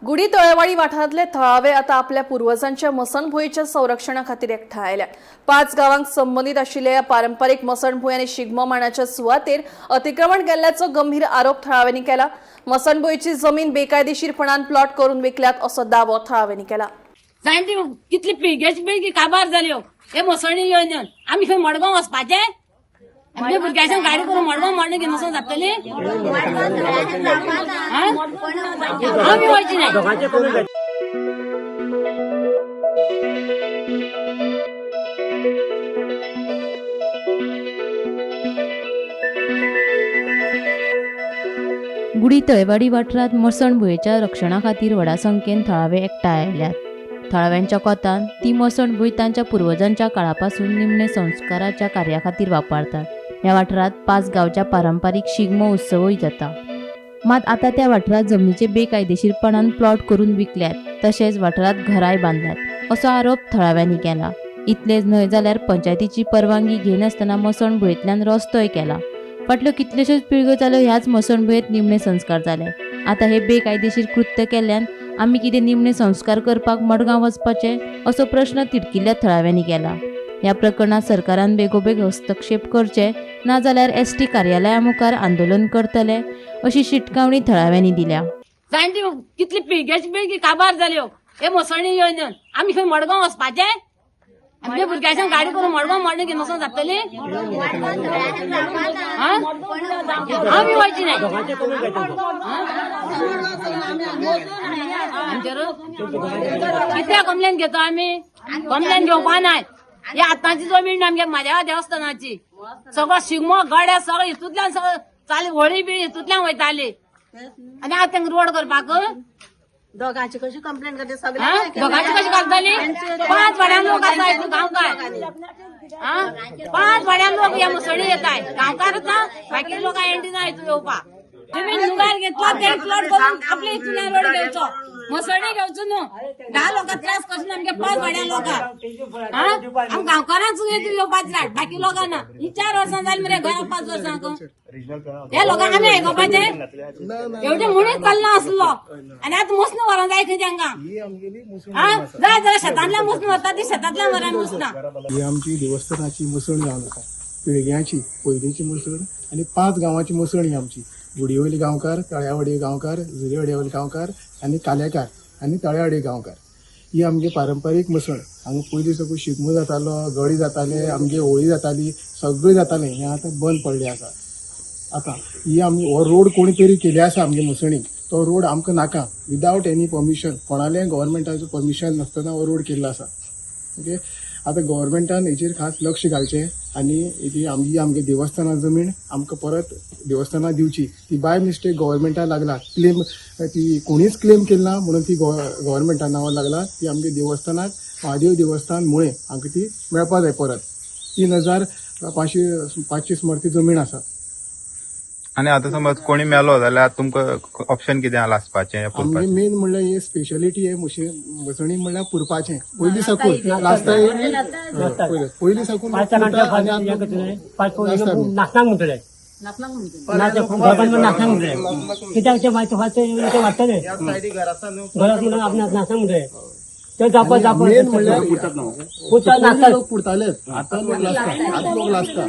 गुडी तळेवाडी वाठारांतले थळावे आता आपल्या पुर्वजांच्या मसणभुंयेच्या संरक्षणा खातीर एकठांय आयल्यात. 5 गांवांक संबंदीत आशिल्ल्या पारंपरीक मसणभूंय आनी शिगमो मांडाच्या सुवातेर अतिक्रमण केल्ल्याचो गंभीर आरोप थळाव्यांनी केला. मसणभुंयेची जमीन बेकायदेशीरपणान प्लॉट करून विकल्यात असो दावो थळाव्यांनी केला. जाणटी कितली पिळग्याची पिळगी काबार जाल्यो हे मसणी येवन येवन आमी खंय मडगांव वचपाचें? आमच्या भुरग्याच्या गाडी करून मडगांव मडणें घेवन वचोन जातली? आमी वयची नाही. गुडी तळेवाडी वाठारांत मसणभुंयेच्या रक्षणा खातीर व्हडा संख्येन थळावे एकठांय आयल्यात. थळाव्यांच्या कोतान ती मसणभूंय तांच्या पुर्वजांच्या काळापासून निमणे संस्काराच्या कार्या खातीर वापरतात. ह्या वाठारांत 5 गांवच्या पारंपारीक शिगमो उत्सवूय जाता. मात आतां त्या वाठारांत जमनीचे बेकायदेशीरपणान प्लॉट करून विकल्यात, तशेंच वाठारांत घरांय बांदल्यात असो आरोप थळाव्यांनी केला. इतलेंच न्हय जाल्यार पंचायतीची परवानगी घेनासतना मसणभुंयेंतल्यान रस्तोय केला. फाटल्यो कितल्योश्योच पिळग्यो जाल्यो ह्याच मसणभुंयेंत निमणे संस्कार जाले. आतां हे बेकायदेशीर कृत्य केल्ल्यान आमी कितें निमणे संस्कार करपाक मडगांव वचपाचे असो प्रश्न तिडकिल्ल्या थळाव्यांनी केला. ह्या प्रकरणात सरकारान बेगोबेग हस्तक्षेप करचे, नाजाल्यार एसटी कार्यालया मुखार आंदोलन करतले अशी शिटकावणी थळाव्यांनी दिल्या. जाणटी कितली पिळग्याची पिळगी काबार जाल्यो हे मसणी येवन येवन आमी खंय मडगांव वचपाचें? आमच्या भुरग्याच्या गाडी करून मडगांव मडणें घेवन वचोन जातली? आमी वयची नाही. आमचेर कित्याक कंप्लेन घेतो आमी? कंप्लेन घेवपा नाय. ही आतांची जमीन आमगे म्हाज्या देवस्थानाची. सगळो शिगमो गड्या सगळो हितूंतल्यान सगळं चाली होळी बिळी हितूंतल्यान वयताली आनी आतां तांकां रोड करपाक दोगांची कशी कंप्लेन करते हा? सगळे. दोगांची कशी करतली? 5 वाड्यान लोक आसा हितून गांवकार. 5 वाड्यान लोक ह्या मुसळी येताय. गांवकारच ना, बाकी लोक एंटी ना हितून येवपाक. तुमी जुगार घेतला ते प्लॉट करून आपल्या हितून रोड घेवचो, मसळी घेवचो न्हू. 10 लोकांक त्रास करचो ना आमगे 5 वाड्यान लोकांक. आम गांवकारांच येवपाक जाय, बाकी लोकांना. ही 4 वर्सां जाली मरे घरा, 5 वर्सांक ह्या लोकांक आमी आयकोपाचें एवढे म्हणून चल्ला आसलो आनी आतां मुसना व्हरोन जाय खंय तांकां. जाय जाल्यार शेतांतल्यान मुसना व्हरता ती, शेतांतल्यान व्हरान मुसना. ही आमची देवस्थानाची मसण जावन आसा, पिळग्यांची पयलींची मसण आनी 5 गांवांची मसण ही आमची. गुडयेवयली गांवकार, तळ्यावाडी गांवकार, जुरेवाड्यावयले गांवकार आनी कालेकार आनी तळ्यावाडी गांवकार. ही आमची पारंपारीक मसण. हांगा पयलीं सगळो शिगमो जातालो, गडी जाताले, आमगे होळी जाताली, सगळें जातालें. हें आतां बंद पडलें आसा. आतां ही आमी हो रोड कोणी तरी केली आसा आमगे मसणीक, तो रोड आमकां नाका. विदावट एनी परमिशन, कोणालें गव्हर्मेंटाचो परमिशन नासतना हो रोड केल्लो आसा. ओके, आतां गव्हर्मेंटान हेचेर खास लक्ष घालचें आनी ही आमची आमगे देवस्थाना जमीन आमकां परत देवस्थाना दिवची. ती बाय मिस्टेक गव्हर्मेंटा लागला क्लेम, ती कोणीच क्लेम केली ना म्हणून ती गव्हर्मेंटा नांवार लागला. ती आमगे देवस्थानाक महादेव देवस्थान मुळे आमकां ती मेळपा जाय परत. 3525 स्मरती जमीन आसा. आनी आतां समज कोणी मेलो जाल्यार तुमकां ऑप्शन कितें आहा लासपाचें या आमगे पुरपाचें? मेन म्हणल्यार हे स्पेशलिटी हे मसणी म्हणल्यार पुरपाचें. पयलीं साकून लासता, पयलीं साकून आनी आतां नाचनाक म्हणटले, नाचनाक म्हणटले कित्याक ते मागीर ते वाडटले घरात म्हणून आपण नाचनाक म्हणटले ते जापा जापा मेन म्हणल्यार पुरता नाचतात. लोक पुरतालेच, आतां लोक लासता, आतां लोक लासता.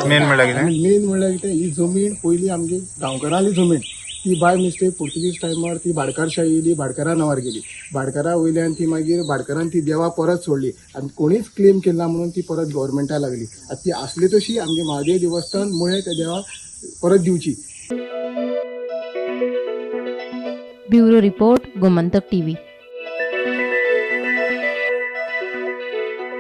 मेन म्हणल्यार कितें? मेन म्हणल्यार कितें, ही जमीन पयलीं आमची गांवकारांली जमीन, ती बाय मिस्टेक पुर्तुगीज टायमार ती भाडकारशाही येयली, भाडकारा नांवार गेली. भाडकारा वयल्यान ती मागीर भाडकारान ती देवा परत सोडली आनी कोणीच क्लेम केली ना म्हणून ती परत गव्हर्मेंटा लागली. आतां ती आसली तशी आमगे महादेव देवस्थान मुळे त्या देवाक परत दिवची. Bureau report, Gomantak TV.